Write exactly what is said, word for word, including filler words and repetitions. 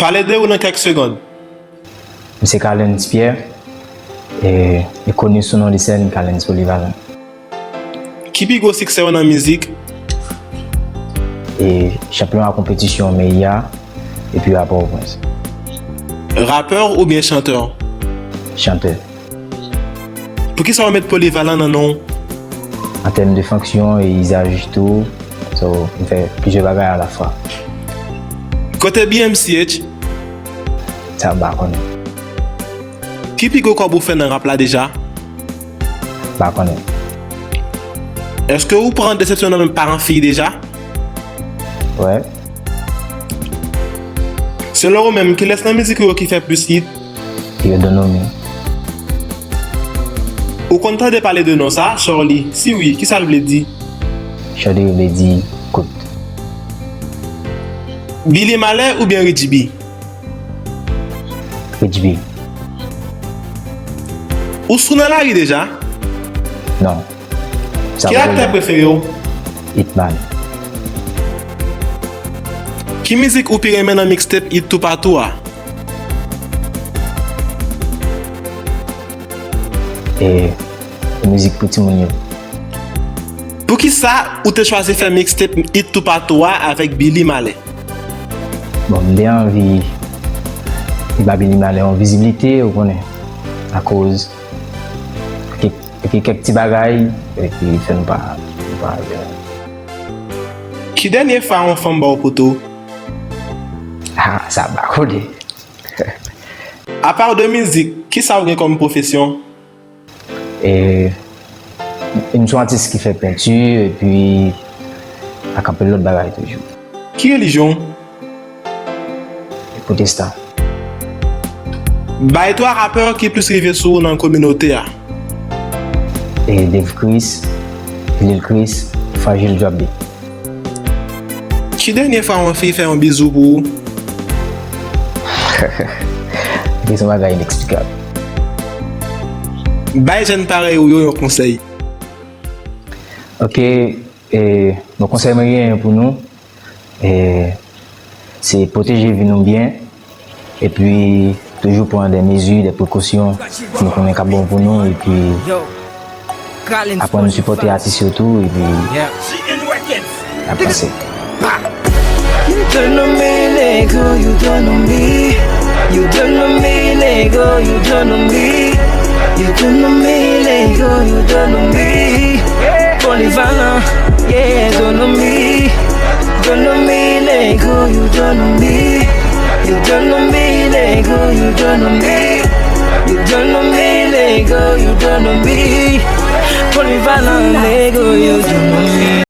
Pale de ou nan kèk segonn. M se Carlens Pierre, e, e koni sou non de sèn Carlens Polyvalent. Ki pi gwo siksè w nan mizik? E chanpyon a konpetisyon Meyya, epi rapè Pòtoprens. Rapè oubyen chantè? Chantè. Poukisa w met Polyvalent nan non w? An tèm de fonksyon e izaj tou, so, m fè plizyè bagay alafwa. Kote B M C H? Sa m pa konnen. Ki pi gwo kòb ou fè nan rap la deja? M pa konnen. Èske ou pran desepsyon nan men paran fi deja? Wè. Selon ou menm, kilès nan mizik ou yo ki fè plis hit? Yo Donomi. Ou konn tande pale de non sa, Shorley? Si wi, kisa l vle di? Shorley vle di kout. Billy Malè oubyen Rich B? Rich B. Ou sou nan lari deja? Non. Ki aktè prefere w? Hitman. Ki mizik ou pi renmen nan mixtape Hit Toupatou a? E mizik pou timoun yo. Poukisa ou te chwazi fè mixtape Hit Toupatou a avèk Billy Malè? Bon, m te anvi ba Billy Malè yon viziblite, ou konnen, akoz kèk, kèk ti bagay, epi fè nou pa, nou pa. Ki dènye fwa yon fanm ba w poto? Ah, sa pa kole. Apa de mizik, kisa w gen kòm pwofesyon? E, m se yon atis ki fè penti, epi ak anpil lòt bagay toujou. Ki relijyon w? Pwotestan. Bay twa rapè ki plis rive sou ou nan kominote a. E Dave Chris, Lil Chris, Fragile Drop Beat. Ki dènye fwa yon fi fè yon bizou pou ou? Se yon bagay ineksplikab. Bay jèn parèy ou yo yon konsèy. Ok, e, bon, konsèy mwen genyen pou nou, e, se pwoteje vi nou byen, epi toujou pran de mezi, de prekosyon nou konnen k ap bon pou nou, epi aprann sipòte atis yo tou, epi n ap vanse. You done to me, nigga, you done to me. You done to me, nigga, you done to me. You done to me, nigga, you done to me. Polyvalent, yeah, done to me. Done to me, nigga, you done to me. You done to me, nigga, you done to me. You done to me, nigga, you done to me.